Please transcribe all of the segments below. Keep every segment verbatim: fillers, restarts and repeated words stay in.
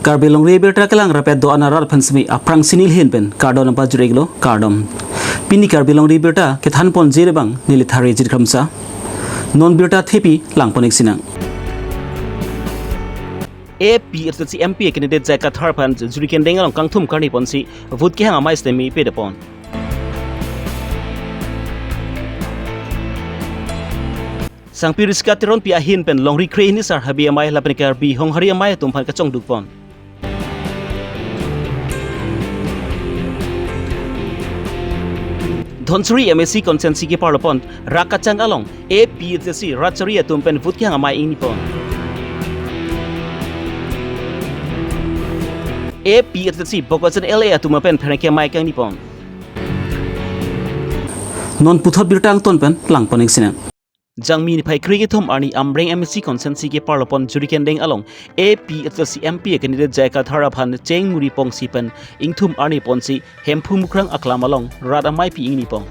Karbi Longri Abirta kelang rapet do-an arat aphan semi aphrangsi neli ahin pen kardom nangpajir-iklo, kardom. Pini Karbi Longri Abirta kethanponji abang neli Thari Jit Kramsa. Non birta thepi langpon-ik sinang. A P H L C M P candidate J I Kathar aphan Jirikindeng along kangthum karni ponsi vote kehang amei sitame pede pon. Sangpi Riska Teronpi ahin pen Longri Kre-hini Sar Habe Amei lapen Karbi Honghari Amei atum aphan kachongduk pon. Dhansiri M A C constituency keparlo pon rak kachang along A P H L C rat chari atum pen vote kehang amei ingni pon. A P H L C Bokajan L A atum pen pherangke amei kangni pon. Non puthot birta angton pen langpon-ik sinang. Jangmi niphai kre-kethom arni Amreng M A C constituency keparlo pon Jirikindeng along A P H L C M P candidate J I Kathar aphan cheng muri pongsi pen ingthum arni ponsi Hemphu Mukrang aklam along rat ameipi ingni pon.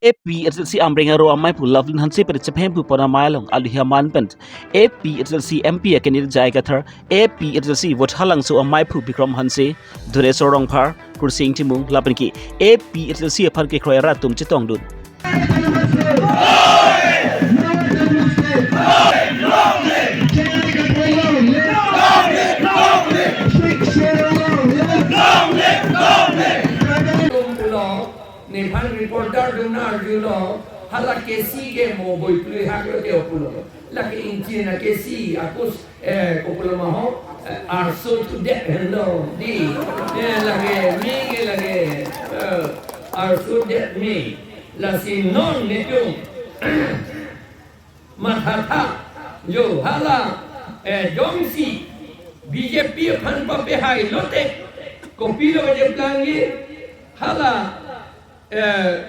A P H L C Amreng aro ameiphu Lovelin Hanse pen chephem pu pon amei along alu aman pen A P H L C M P candidate J I Kathar, A P H L C Vote Halangso ameiphu Bikram Hanse, Dhureswar Rongphar, Kursing Timung lapen ke A P H L C aphan kekroi arat atum chetongdun. Nephan reporter atum nang-arjulo, hala K C ke mo boi plui hak lo te pulo. Lake ingchin a K C akus, eh, kopulo ma ho, eh, arso tudet henlo, dei. Eh, lake me ke lake, eh, arso tudet me. Lasi non netum mathatha, jo hala, eh, jongsi B J P aphan papehai lote, kopilo kacheplang ke, hala, eh,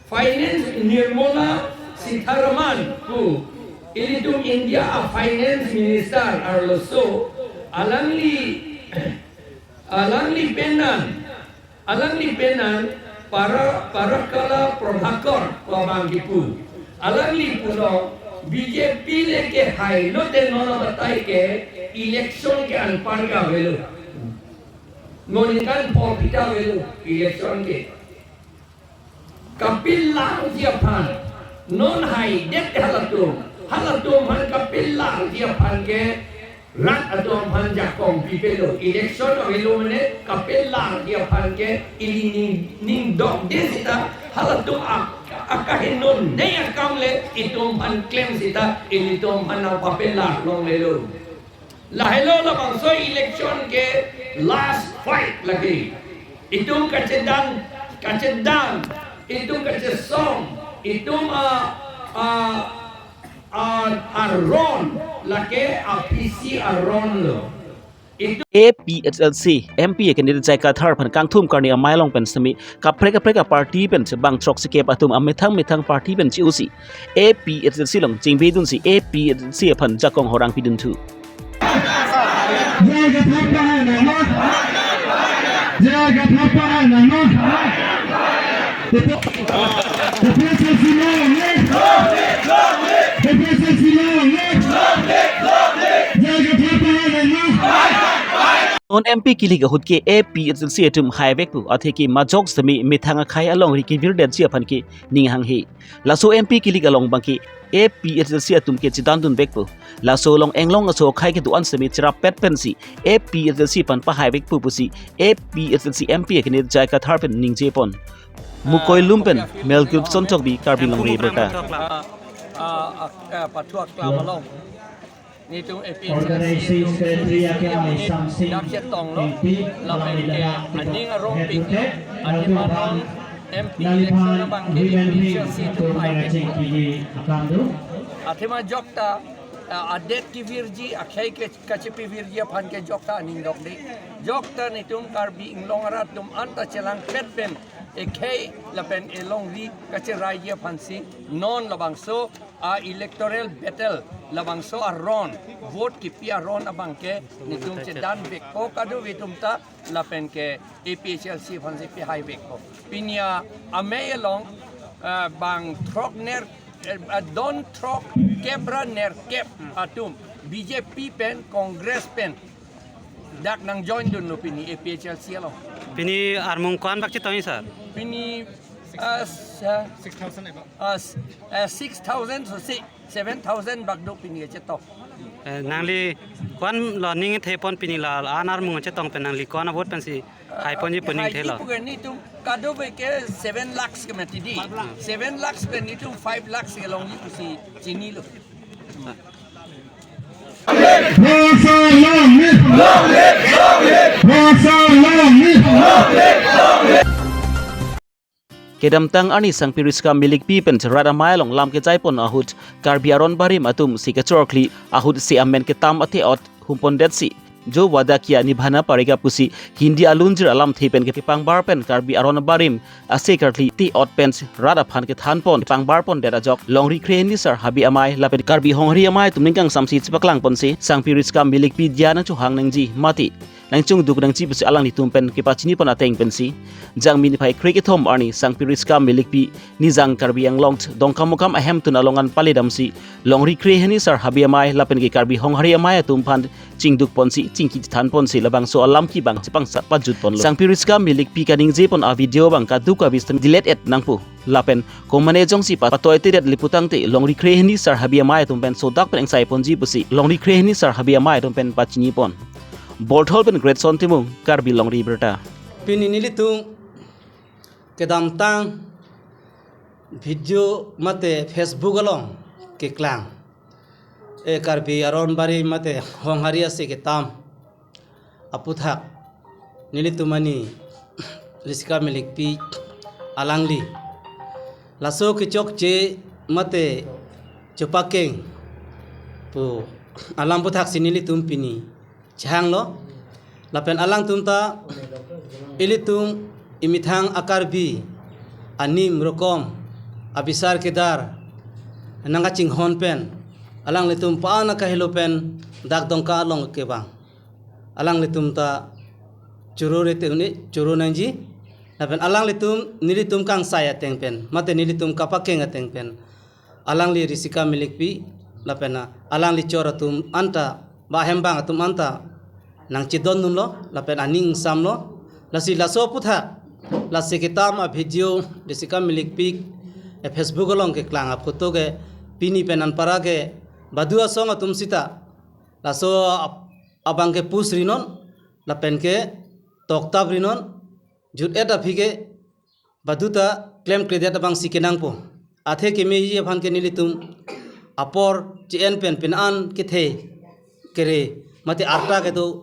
Finance Nirmala Sitharaman pu ilitum India a Finance Minister arloso, alangli, alangli penan, alangli penan Para, Parakala Prabhakar pu abang kipu. Alangli pulo B J P le kehai lote non abatai ke election ke anpar ke avelo. Non ingkan pho pita avelo election ke. Kapelarji aphan, non haidet halatum, halatum aphan kapelarji aphan ke rat atum aphan jakong pipelo, election avelo mane kapelarji aphan ke ili ning, ning dokde seta, halatum a, akahenonei akam le itum aphan klem seta, ilitum aphan nangpapelar longlelo. Lahelo labangso election ke last fight lagi. Itum kachedan, kachedan, itum kachesong, itum a, a, a, aron, lake a P C aron lo. Itum A P H L C M P candidate J I Kathar aphan kangthum karni amei along pen semi kaprek kaprek a party pen chebang throk sikep atum amethang methang party pen che-osi A P H L C along chingvedunsi A P H L C aphan jakong horang pidunthu. J I Kathar pahai nangma. J I Kathar pahai nangma. A P H L C no ne. A P H L C no ne. J I Kathar pahai nangma. Non M P kilik ahut ke A P H L C atum haivekpo atheke majok semi methang akhei alongri kevirdetji aphan ke ning hanghe. Laso M P kilik along abang ke A P H L C atum kechedandunvekpo. Laso along englong aso akhei kedo-an semi cherapet pensi A P H L C aphan pahaivekpo pusi A P H L C M P candidate J I Kathar pen ningjepon. Mukoilum pen Mel Gibson Tokbi, Karbi Longri Abirta. Ah, ah, ah, pathu aklam along. Netum A P H L C organizing secretary atum akhei neli Samsing dapchet tonglo, Engti, lapen alam ke nila aning arong head pik, rote, athema latum non bang M P naliphan election abang ke women wing A P H L C atum atum pai mengacheng pik. Kini akam do. Athema jokta, ah, adet kevirji, akhei ke kachepivirji aphan ke jokta aning dokde. Jokta netum Karbi Anglong arat atum anta chelangpet pen Ekhei lapen elongri kacherai aphansi non labangso a-electoral battle, labangso aron, vote kipi aron abangke netum chedan vekpo kadokave atum ta, lapen ke A P H L C aphansi pehai vekpo. Pini a-amei along, ah, bang throk ner, eh, ah, don throk kep ra nerkep atum B J P pen Congress pen dak nang join dunlo pini A P H L C along. Pini armung ko-an bak chetong sir? Pini, ah, s-, ah, six thousand above. Ah, s-, ah, six thousand so si seven thousand bak do pini chetok. Eh, nangli ko-an lo ning thepon pini la an armung chetong pen nangli ko-an a-vote pensi haiponji pu ning thelo? Haiponji pu ke netum kadokave ke seven lakhs ke mati di. Seven lakhs pen netum five lakhs ke longji pusi chinilo. Masa long live! Masa long live! Kedamtang arni Sangpi Riska Milikpi pen rat amei along lam kejaipon ahut Karbi aron barim atum si kachorkli ahut si amen ketam ate-ot humpondetsi जो वादा किया निभाना पड़ेगा pusi Hindi alunjir alamthe pen kepangbar pen Karbi aron barim ase karkli ate-ot pen rat aphan kethanpon pangbarpondet ajok longri kre hini sar Habe amei lapen Karbi Honghari amei atum ning kangsamsi chepaklangponsi Sangpi Riska Milikpi dia nangchohang nangji mati nangchungduk nangji pusi alanglitum pen kepachinipon ateng pensi Jangmi niphai kre kethom arni Sangpi Riska Milikpi Nijang Karbi Anglong Dongkamukam ahemtun along an paledamsi longri kre hini sar Habe amei lapen ke Karbi Honghari amei atum aphan chingdukponsi chingki chethanponsi labangso alam kibang chepangsat pajutponlo. Sangpi Riska Milikpi kaningjepon a-video abang kadokave sitame delete et nangpo. Lapen komane jongsi pa-, patoitedet le putangte longri kre hini sar Habe amei atum pen sodak pen ingsaiponji pusi longri kre hini sar Habe amei atum pen pachinipon. Borthol pen Greatson Timung, Karbi Longri Abirta. Pini nelitum kedamtang video mate Facebook along keklang, e Karbi aron barim mate Honghari ase ketam aputhak nelitum ani Riska Milikpi alangli laso kechokche mate chepakeng pu alam aputhaksi nelitum pini chehanglo. Lapen alangtum ta ilitum imethang a-Karbi anim rokom abisar kedar nangkachinghon pen alanglitum pa-an akahelo pen dak Dongka along kevang. Alanglitum ta choro rete une choro nangji. Lapen alanglitum nelitum kangsai ateng pen mate nelitum kapakeng ateng pen alangli Riska Milikpi lapen alangli chor atum anta ba ahembang atum anta nangchedondunlo lapen aning ingsamlo. Lasi laso aputhak lasi ketam a-video Riska Milikpi e-Facebook along keklang a-photo ke pini pen anparke badu asong atum sita laso ab-, abang ke post rinon lapen ke toktap rinon, jut-et aphi ke badu ta klemkledet abangsi kenangpo. Athe kemeji aphan ke nelitum apor che-en pen pine-an kethe kere mate arta kedo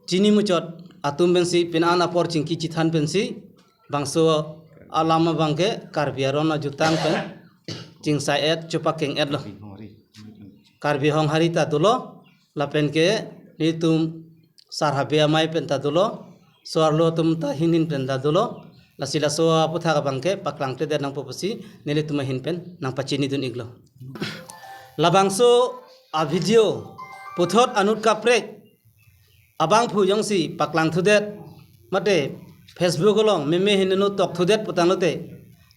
chini muchot atum pensi pine-an apor chingki chethan pensi bangso alam abang ke Karbi aron ajutang pen chingsai-et chepakeng-etlo. Karbi Honghari ta dolo lapen ke nelitum sar Habe amei pen ta dolo, so-arlo atum ta hinhin pen ta dolo. Lasi laso aputhak abang ke paklangkledet nangpo pusi nelitum ahin pen nangpachinidun iklo. Labangso a-video puthot anut kaprek abangphu jongsi paklangthudet mate Facebook along meme hineno tokthudet putanglote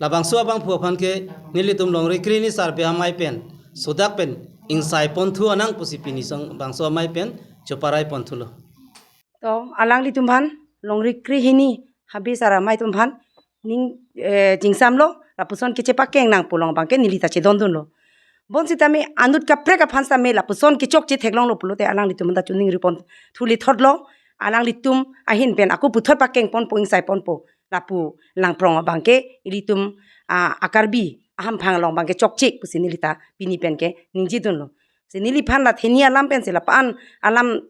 labangso abangphu aphan ke nelitum longri kre hini sar Habe amei pen sodak pen ingsaiponthu anang pusi pini song bangso amei pen choparaiponthulo. To alanglitum aphan longri kre hini Habe sar amei atum aphan ning, eh, chingsamlo, lapuson kechepakeng nangpo along abang ke neli ta chedondunlo. Bonsitame anut kaprek aphan sitame lapuson kechokche theklonglo pulote alanglitum ta chuning riponthu lithotlo. Alanglitum ahin pen ako puthot pakengponpo, ingsaiponpo, lapu langprong abang ke ilitum, ah, a-Karbi ahamphang along abang ke chokche pusi neli ta pini pen ke ningjidunlo. Si neliphan la theni alam pensi la pa-an alam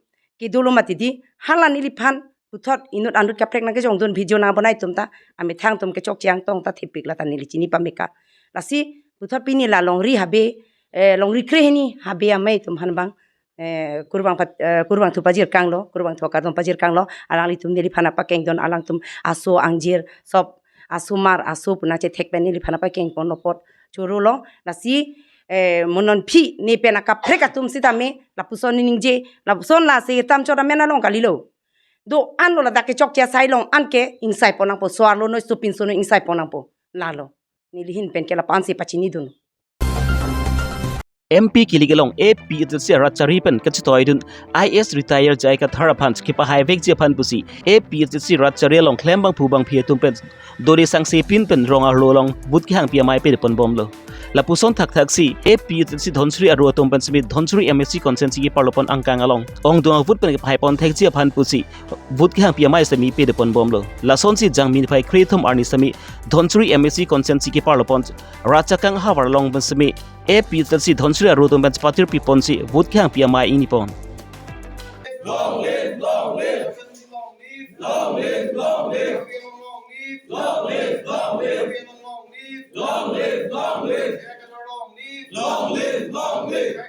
kedolo mati di, hala neliphan puthot inut anut kaprek nangkejongdun video nangbonai atum ta amethang atum kechokche angtong ta thepik la ta neli chini pameka. Lasi puthot pini la longri Habe, eh, longri kre hini Habe amei atum aphan abang, eh, kurvang pat-, eh, kurvangthu pajirkanglo, kurvangthu akardom pajirkanglo, alanglitum neliphan apakengdun, alangtum aso angjir sop asomar aso pu nangchethek pen neliphan apakeng pon apot choro lo. Lasi, eh, mo non aphi ne pen akaprek atum sitame lapuson ne ningje, lapuson lasi tam chot amen along kalilo. Do-an lo ladak kechokche asai along an ke ingsai pon nangpo, so-arlo noi, sopinso noi ingsai pon nangpo. Lalo. Neli ahin pen ke lapu-an si pachinidun. M P kilik along A P H L C arat chari pen kachetoidun I A S retire J I Kathar aphan kepahai vekji aphan pusi A P H L C rat chari along klem bangphu bangphi atum pen dore sangse pin pen rong arlo along vote kehangpi amei pede pon bomlo. Lapuson thakthaksi A P H L C Dhansiri aro atum pen semi Dhansiri M A C constituency keparlo pon angkang along ongdung avote pen kepahai pon thekji aphan pusi vote kehangpi amei semi pede pon bomlo. Lasonsi Jangmi niphai kre-thom arni semi Dhansiri M A C constituency keparlo pon Rachakang havar along pen semi A P H L C Dhansiri aro atum pen patir pi ponsi vote kehangpi amei ingni pon. Long live, long live. Long live, long live. Long live, long live. Long live, long live. Long live, long live.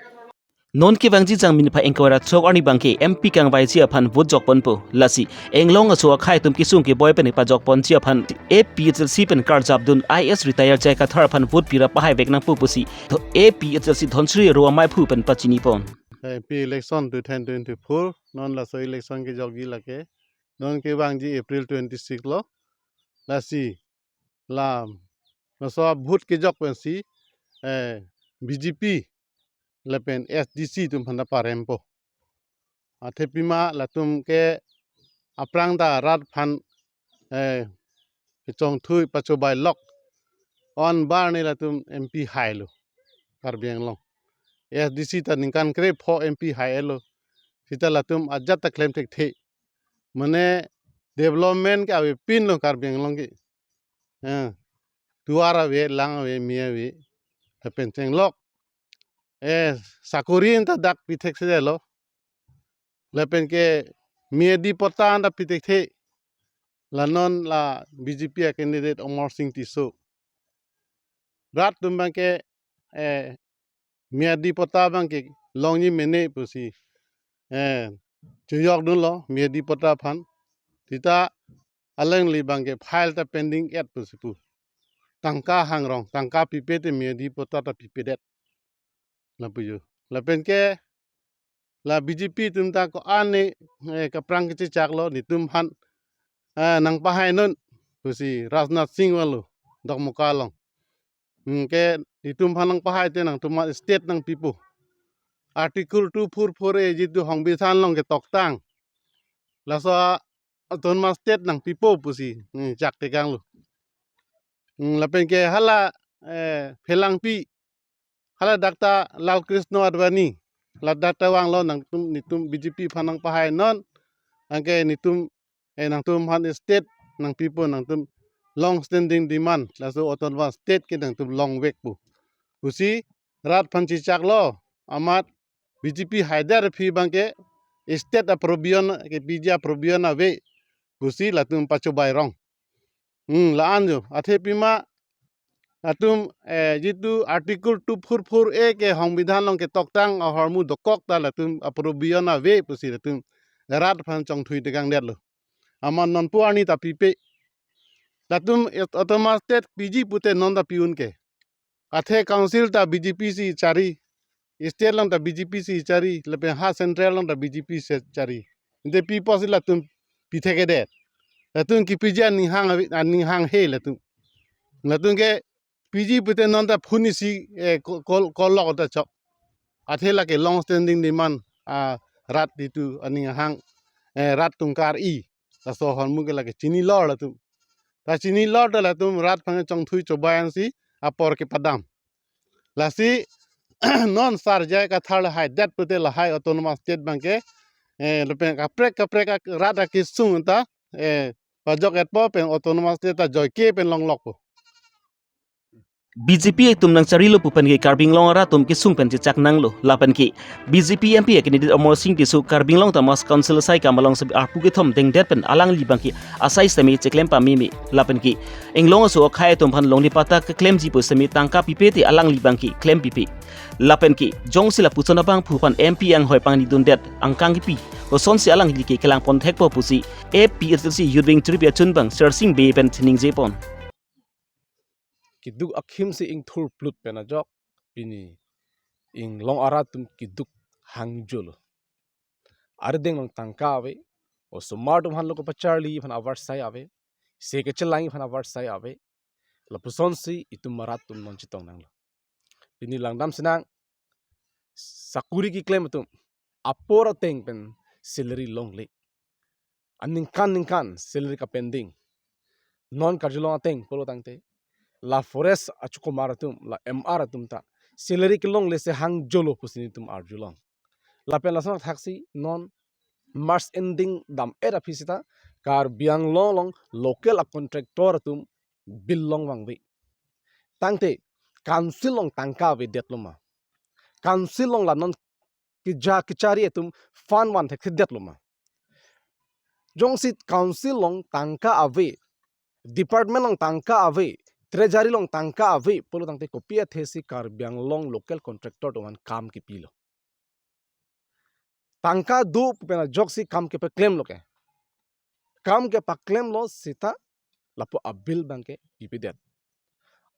Non kevangji Jangmi niphai ingkoi ra throk arni abangke M P kangvaiji aphan vote jok ponpo. Lasi Anglong aso akhei atum kesung keboi pen pajok ponji aphan A P H L C pen karjapdun I A S retire J I Kathar aphan vote pira pahai vek nangpo pusi A P H L C Dhansiri aro ameiphu pen pachini pon. M P election two thousand twenty-four, non laso election kejokji lake. Non kevangji April twenty-six lo. Lasi la laso vote kejok pensi, eh, B J P lapen S D C atum aphan ta parempo. Athe pima latum ke aphrang ta rat aphan, eh, kechongthui pachobai lok. On bar ne latum M P hailo Karbi Anglong. S D C ta ningkan krepho M P hailo. Sita latum ajat ta klem thekthe. Mane development ke avepinlo Karbi Anglong ke. Eh, tovar ave, lang ave, me ave. Lapen chenglok, eh, sakori ta dak pi thekthelo. Lapen ke miyadi patta ta pi thekthe. La non la B J P a candidate Amarsing Tisso. Rat atum abangke, eh, miyadi patta abangke longji mene pusi, eh, chojokdunlo miyadi patta aphan. Sita alangli abangke file ta pending et pusi pu. Tangka hangrong, tangka pipe te miyadi patta ta pipedet. Lapu jo. Lapen ke la B J P atum ta ko-an ne, eh, kaprang kechechaklo, netum aphan, eh, nangpahainon pusi Rajnath Singh vanglo Dokmoka along. Hmm, ke netum aphan nangpahai te nangtum aphan state nangpipo. Article two four four A jitu Songbidhan along ketoktang, laso a autonomous state nangpipo pusi, hmm, chak tekanglo. Hmm, lapen ke hala, eh, phelangpi, hala Doctor Lalkrishna Advani, la Doctor vanglo nangtum, netum B J P aphan nangpahainon, anke netum, eh, nangtum aphan state nangpipo, nangtum long standing demand, laso autonomous state ke nangtum longvekpo pusi rat aphan chechaklo. Amat B J P haidet aphi abangke state a-provision kepiji a-provision ave pusi latum pachobai rong. Hmm, la-an jo. Athe pima latum, eh, jitu Article two four four A ke Songbidhan along ketoktang ahormu dokok ta latum a-provision ave pusi latum rat aphan chongthui tekangdetlo. Amat nonpu arni ta pipe. Latum et-, autonomous state piji pute non ta pi-un ke. Athe council ta B J P si chari, state along ta B J P si chari, lapen ha central along ta B J P si chari. Ante pi apotsi latum pi thekthedet? Latum kepiji aning hang ave, aning hanghe latum. Latum ke piji pute non ta phone isi, eh, ko-, call, call lok ta chok. Athe lake long standing demand, ah, rat jitu aning hang, eh, rat tungkar i. Laso ahormu ke lake chinilor latum. Ta chinilor ta latum rat aphan chongthui chobai ansi apor kepadam. Lasi non Sar J I Kathar lahaidet pute lahai autonomous state abangke, eh, lapen kaprek kaprek ak-, rat akesung ta, eh, pajok etpo pen autonomous state ta joike pen longlokpo. B J P atum nangcharilo pu pen ke Karbi Anglong arat atum kesung pen chechak nanglo. Lapen ke B J P M P a-candidate Amarsing Tisso Karbi Anglong Autonomous Council asai kam along semi arpu kethom dengdet pen alangli abangke asai semi cheklem pameme. Lapen ke Anglong aso akhei atum aphan longle patta keklemji pu semi tangka pipe te alangli abangke klem pipe. Lapen ke jongsi lapuson abangphu aphan M P anghoi pangnidundet angkang kipi, kosonsi alangli ke kelang pon thekpo pusi A P H L C Youth Wing churip achun abang Sersing Bey pen ningje pon. keduk akhim si ingthur plut pen ajok pini inglong arat atum keduk hangjolo. Arideng along tangka ave, osomar atum aphan lo kapacharli aphan avarsai ave, se kachelang aphan avarsai ave. Lapusonsi itum arat atum non chetong nanglo. Pini langdam sinang, sakuri keklem atum apor ateng pen salary longle. Aningkan ningkan salary kapending. Non karjulong ateng pulo tangte, la forest achukomar atum, la M R atum ta salary kelongle se hangjolo pusi nelitum arjulong. Lapen lason athaksi non March ending dam-et aphi sita Karbi Anglong along local a contractor atum bill longvangve. Tangte council along tangka avedetlo ma? Council along la non keja kechari atum fund van thekthedetlo ma? Jongsi council along tangka ave, department along tangka ave, treasury along tangka ave pulo tangte kopi athesi Karbi Anglong local contractor atum aphan kam kepilo? Tangka do pu pen ajoksi kam kepaklemlo ke. Kam kepaklemlo sita lapu abill abangke pipedet.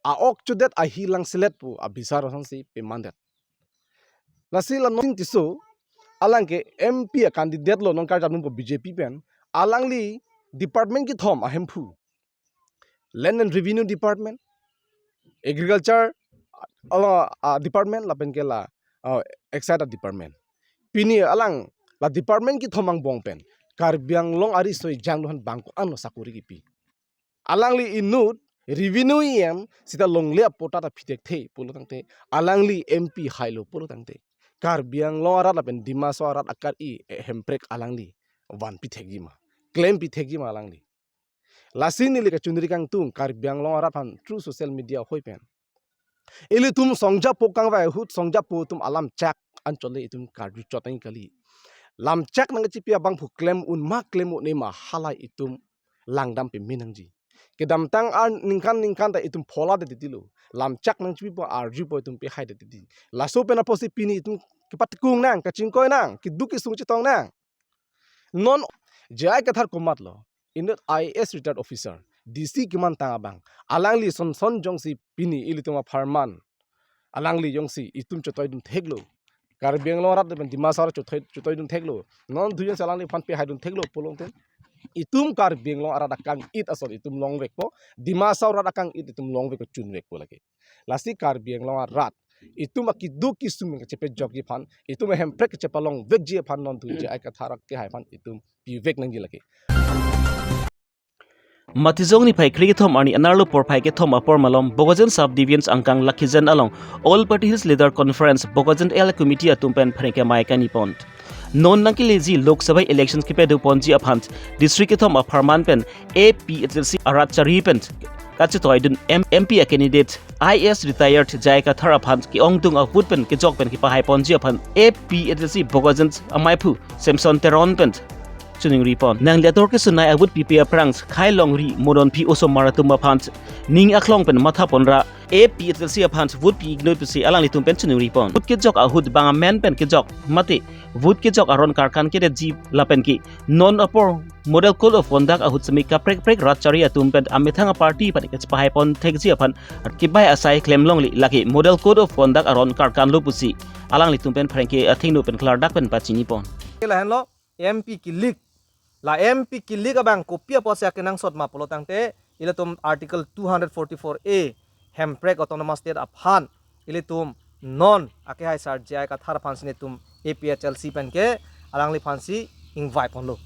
A-ok chodet ahi langselet pu abisar asonsi pemandet. Lasi la Nonjin Tisso, alangke M P a candidate lo, non karjap nangpo B J P pen. Alangli department kethom ahemphu, Land and Revenue Department, Agriculture, ala, ah, Department, lapen ke la, ah, Excise Department. Pini alang la department kethom angbong pen Karbi Anglong ariso ejang do-an abang ko-an lo sakuri kipi? Alangli inut revenue E M sita longle apotta ta pithekthe pulo tangte, alangli M P hailo pulo tangte, Karbi Anglong arat lapen Dima Hasao arat akar-i, eh, hemprek alangli van pithekji ma, klem pithekji ma alangli? Lasi neli kachonri kangtung Karbi Anglong arat aphan through social media ahoi pen. Ilitum songjapo kangvai ahut songjapo atum alamchak anchot le itum karju chot nangji kali. Lamchak nangkachipi abangphu klem un ma klem un-e ma, halahei itum langdam peme nangji. Kedamtang aningkan ningkan ta itum phola det titilo. Lamchak nangchipipo arjupo itum pehai det titi. Laso pen apotsi pini itum kepatkung nang, kachingkoi nang, keduk kesung chetong nang. Non J I Kathar komatlo, inut I A S retired officer, D C kemantang abang, alangli sonson jongsi pini ilitum apharman, alangli jongsi itum chotoidun theklo, Karbi Anglong arat lapen Dima Hasao arat chotoi, chotoidun theklo, non dujon si alangliphan pehaidun theklo pulo tangte, itum Karbi Anglong arat akang-it ason itum longvekpo, Dima Hasao arat akang-it itum longvekpo, chunvekpo lake. Lasi Karbi Anglong arat, itum akeduk kesung kachepejokji aphan, itum ahemprek kachepalongvekji aphan non thu J I Kathar akehai aphan itum pivek nangji lake. Matijong niphai kre kethom arni anerlo porphai kethom apor malom Bokajan Sub Division angkang Lakhijan along All Party Hills Leader Conference Bokajan Area Committee atum pen pherangke amei kanipon. Non nangkeleji Lok Sabha election kepadoponji aphan district kethom apharman pen A P H L C arat chari pen kachetoidun M-, M P a candidate I A S retired J I Kathar aphan ke-ongdung a-vote pen kejok pen kepahaiponji aphan A P H L C Bokajan ameiphu Samson Teron pen choningripon. Nanglitum ator kesung nai a-vote pipe aphrang Khailongri Modonphi osomar atum aphan ning aklong pen mathaponra A P H L C aphan vote pi-iknoi pusi alanglitum pen choningripon. Vote kejok ahut bang amen pen kejok mate vote kejok aron karkan kedetji lapen ke non apor Model Code of Conduct ahut semi kaprek prek rat chari atum pen amethang a-party aphan kachepahaiponthekji aphan kebai asai klemlongle, lake Model Code of Conduct aron karkanlo pusi alanglitum pen pherangke athengno pen klardak pen pachinipon. Lahenlo M P kilik. La M P kilik abang kopi apotsi akenangsot ma pulo tangte, ilitum Article two hundred forty-four A Hemprek Autonomous State aphan ilitum non akehai sar J I Kathar aphansi nelitum A P H L C pen ke alangliphansi ingvaiponlo.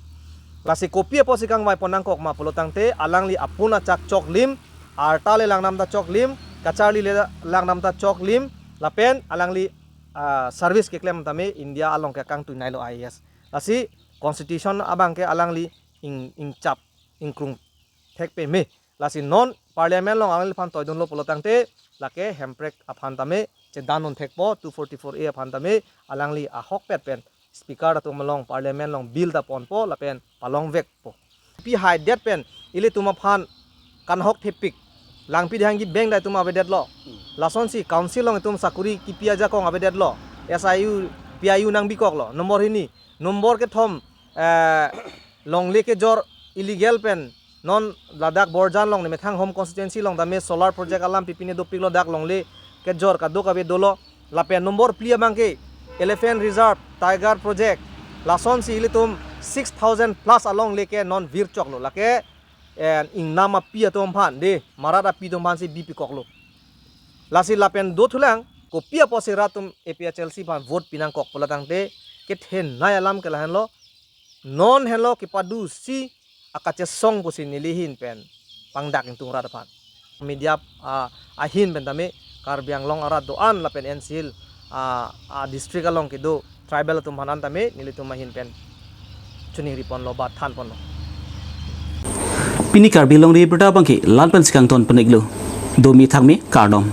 Lasi kopi apotsi kangvaipon nangkok ma pulo tangte, alangli apun achak choklim, arta le langdam ta choklim, kacharli le langdam ta choklim, lapen alangli, ah, service keklem tame India along ke kangtui nailo I A S. Lasi constitution abang ke alangli ing, ingchap ingkrung thek peme. Lasi non parliament along alangliphan toidunlo pulo tangte, lake Hemprek aphan tame chedan unthekpo, two forty-four A aphan tame alangli ahokpet pen speaker atum along parliament along bill ta ponpo lapen palongvekpo. Pihaidet pen ilitum aphan kanhok thepik, langpi dihangji bank ta itum avedetlo. Lasonsi council along itum sakuri kipi ajakong avedetlo. S I U, P I U nangbikoklo. Nombor hini, nombor kethom, eh, longle kejor illegal pen Non ladak Borjan along ne methang home constituency along tame solar project alam pipine dopiklo, dak longle kejor kadokave dolo. Lapen number phli abang ke Elephant Reserve, Tiger Project, lasonsi ilitum six thousand plus alongle ke non virchoklo. Lake, eh, ingnam api atum aphan, de, marat api atum aphansi bipikoklo. Lasi lapen dothulang, kopi apotsi rat atum A P H L C aphan vote pinangkok pulo tangte, kethenei alam ke lahenlo, non henlo kepadusi akachesong pusi neli ahin pen pangdak ingtung rat aphan. Media, ah, ahin pen tame Karbi Anglong arat do-an lapen N C Hills, ah, ah, district along kedo tribal atum aphan an tame nelitum ahin pen choningri ponlo ba than ponlo. Pini Karbi Longri Abirta abang ke la-an pensi kangton pon-iklo. Domi thakmi, kardom.